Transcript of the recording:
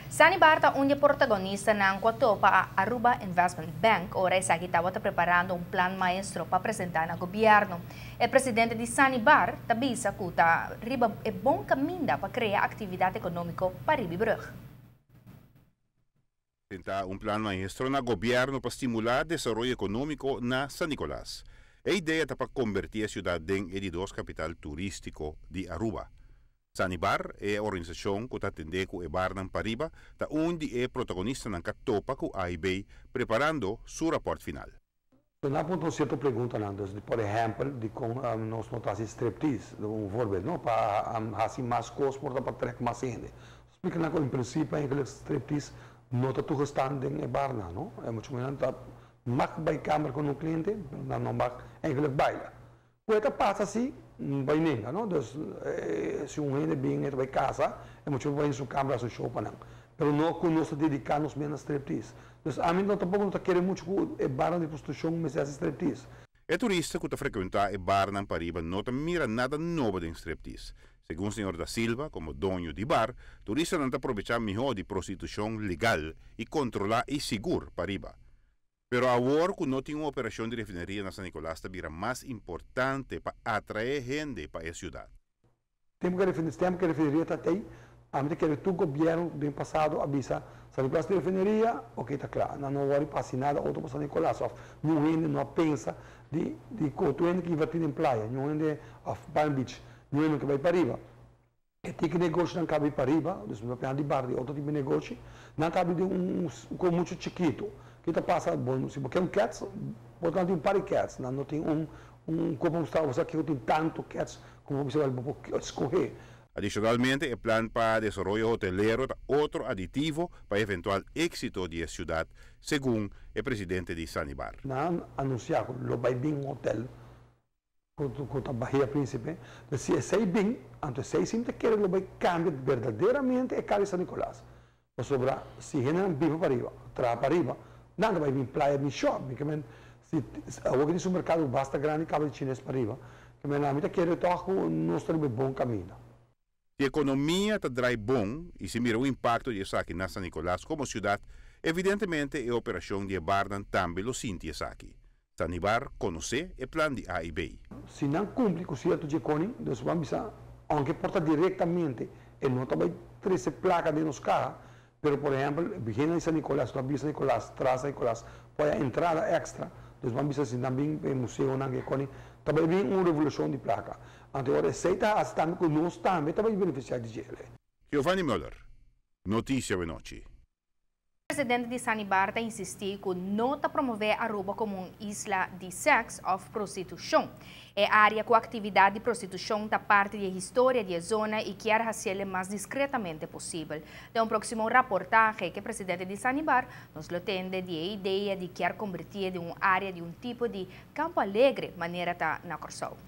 Sanibar ta un di e protagonistanan cu a topa Aruba Investment Bank ora esaki tabata preparando un plan maestro pa presenta na gobierno. E presidente di Sanibar ta bisa cu ta riba e bon caminda pa crea actividad economico pa riba brug. Presenta un plan maestro na gobierno pa stimula desaroyo economico na San Nicolas. E idea ta pa converti e ciudad den e di dos capital turistico di Aruba. Sanibar, e organisacion cu ta atende cu e barnan pariba, ta un di e protagonistanan cu a topa cu AIB preparando su rapport final. Dan apunta un cierto preguntanan, dus por ehempel, di con nos no ta haci striptease, un voorbeeld, no, pa haci mas cos por ta pa trek mas hende. Splica nan cu in principe eigenlijk striptease no ta toegestaan den e barnan, no, e mucho menos ta mag bay kamer cu un cliente, pero nan no mag eigenlijk baila. Cu ta pasa si bay nenga, no? Dus si un hende bin e ta bay casa, e mucho bay in su camber haci un show pa nan. Pero no cu nos ta dedica nos mes na striptease. Dus ami no tampoco no ta kere mucho cu e barnan di prostitucion mester haci striptease. E turista cu ta frecuenta e barnan pariba no ta mira nada nobo den striptease. Segun señor Da Silva, como doño di bar, turistanan ta aprovecha miho di prostitucion legal y controla y sigur pariba. Pero awor cu no tin un operacion di refineria na San Nicolas ta bira mas importante pa atrae hende pa e ciudad. Tempo cu e refineria ta tey, ami ta kere tur gobierno den pasado a bisa: "San Nicolas tin refineria, ok, ta cla, nan no worry pa haci nada otro pa San Nicolas", of ningun hende no a pensa di cu otro hende cu inverti den Playa, ningun hende of Palm Beach, ningun hende cu bay pariba. E tipo negoshi nan cabe pariba, dus mi papia di bar di otro tipo negoshi, nan cabe di un co mucho chikito. Kico ta pasa? Bon, si bo kier un kets, bo tin un par di kets, nan no tin un como bo sa kico tin tanto kets como bo bisa bo por scoge. Adicionalmente, e plan pa desaroyo hotelero ta otro aditivo pa eventual exito di e ciudad, segun e presidente di Sanibar. Nan anuncia cu lo bay bin un hotel cu ta Bahia Principe. Dus si esey bin, anto esey simple kier lo bay cambia berdaderamente e cara di San Nicolas. Pasobra si hende nan biba pariba, traha pariba, nan ta bay bin Playa, bin shop, kiermen si awor cu tin supermercado basta grandi caba di chines pariba, kiermen ami ta kere toch cu nos ta riba bon caminda. Si economia ta draai bon y si mira un impacto di esaki na San Nicolas como ciudad, evidentemente e operacion di e barnan tambe lo sinti esaki. Sanibar conoce e plan di AIB. Si nan cumpli cu cierto dje koning, dus ban bisa, aunke por ta directamente e no ta bay trece placa den nos caha, pero por ehempel, begin di San Nicolas, no bisa San Nicolas, tras San Nicolas, por entrada extra, dus ban bisa si nan bin e museonan e koning, ta bay bin un revolucion di placa. Anto ora esey ta haci tambe cu nos tambe ta bay beneficia di dje. Giovanni Müller, Noticia Nochi. Presidente di Sanibar ta insisti cu no ta promove Aruba como un isla di sex of prostitucion. E area cu actividad di prostitucion ta parti di historia di e zona y kier haci'e mas discretamente posibel. Den un proximo reportahe cu e presidente di Sanibar nos lo tende di e idea di kier converti den un area di un tipo di Campo Alegre, manera ta na Corsou.